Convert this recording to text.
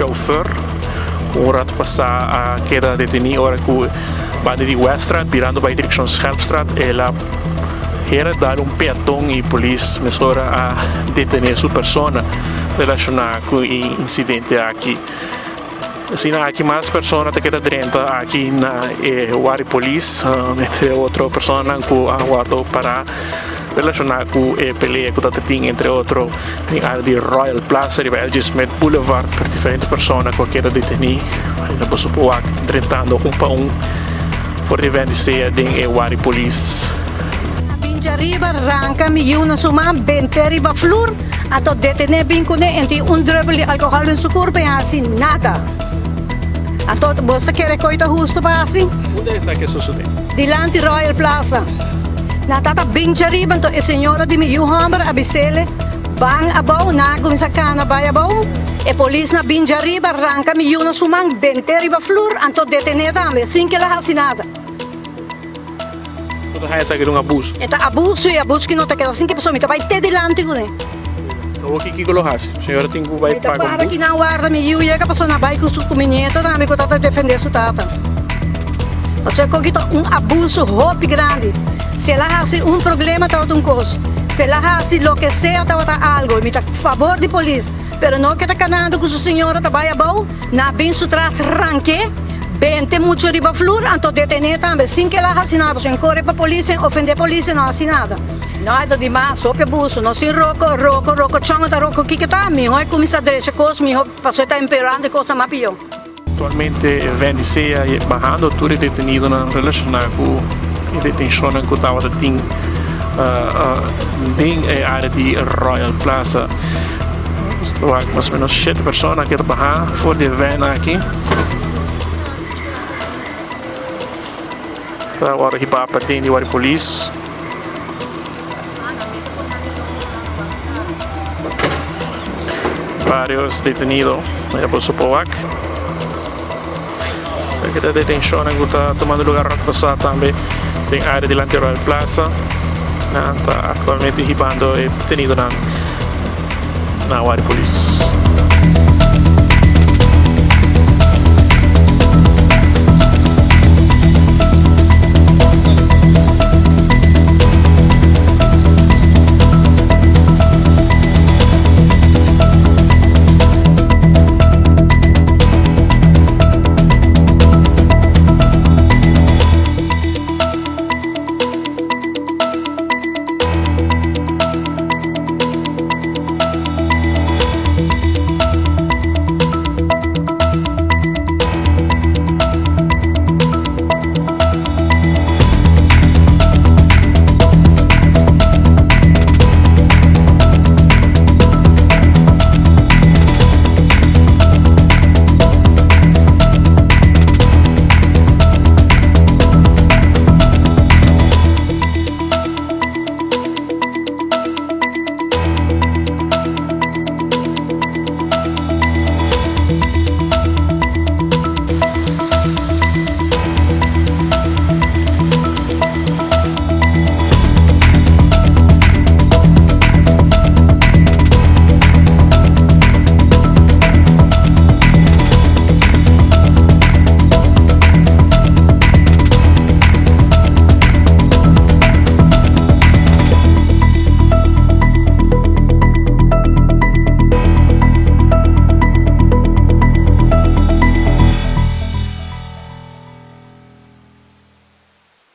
chauffeur ku un rato pasá a keda detení ora ku banda di Weststraat birando bai direkshon Schelpstraat el a hera dal un peaton i polis mesora a detené su persona relashoná ku e insidente aki. Asina aki mas persona ta keda drenta aki na e wari polis, entre otro personanan ku a wòrdu pará relashoná ku e pelea ku ta tin entre otro den área di Royal Plaza riba LG Smith Boulevard per diferente persona ku a keda detení. Asina boso por wak drentando un pa un for di vèntisea den e wari polis. A bin djariba ranka mi yu na su man bent'é riba flur. Anto detené bin kuné en tin un druppel di alkohòl den su kurpa i hasi nada. Anto bos ta kere koi ta hustu pa hasi? Unda esaki a sosodé? Dilanti Royal Plaza. Nan tata bin djariba anto e señora di mi yu hòmber a bis'ele, Ban abou. Nan a kuminsá kana bai abou. E polisnan bin djariba, ranka mi yu na su man, bent'é riba flur, anto detené tambe, sin ke el a hasi nada. Bo ta haña esaki ta un abuso? E ta abuso i abuso ki no ta keda sin ke pasobra mi ta bai te dilanti kuné. Awor ki kiko lo hasi? Señora tin ku bai Mi ta paga un para but? ki nan warda mi yiu yega pasobra nan bai ku su ku mi nieto tambe ku ta ta defende su tata. Pasobra koki ta un abuso hopi grandi. Si el a hasi un problema tabata un kos, si el a hasi loke sea tabata algo. Mi ta fabor di polis, pero no ke ta kanando ku su señora ta bai abou, nan a bin su tras ranke. Bente mucho riba flur, anto detené tambe, sin ke el a hasi nada, pasobra en kore pa polis, en ofendé polis, en no hasi nada. No, e ta di mas, hopi abuso, no sin roko, roko, roko chongo ta roko kiko ta, miho e kuminsá drecha kos, miho pasobra e ta empeorando e kosnan mas pió. Aktualmente e VNDC a bahando tur e detenidonan relashoná ku e detenshonnan ku tabata tin den e área di Royal Plaza. Wak mas o menos shete persona ke ta baha for di e vèn aki. Ta wòrdu hibá pa den di wòrdu polis. Varios detenido ya por su por wak. Esaki ta detenshonnan ku ta tumando lugar rato pasá tambe den área dilanti Royal Plaza. Nan ta aktualmente hibando e detenidonan na wòrdu polis.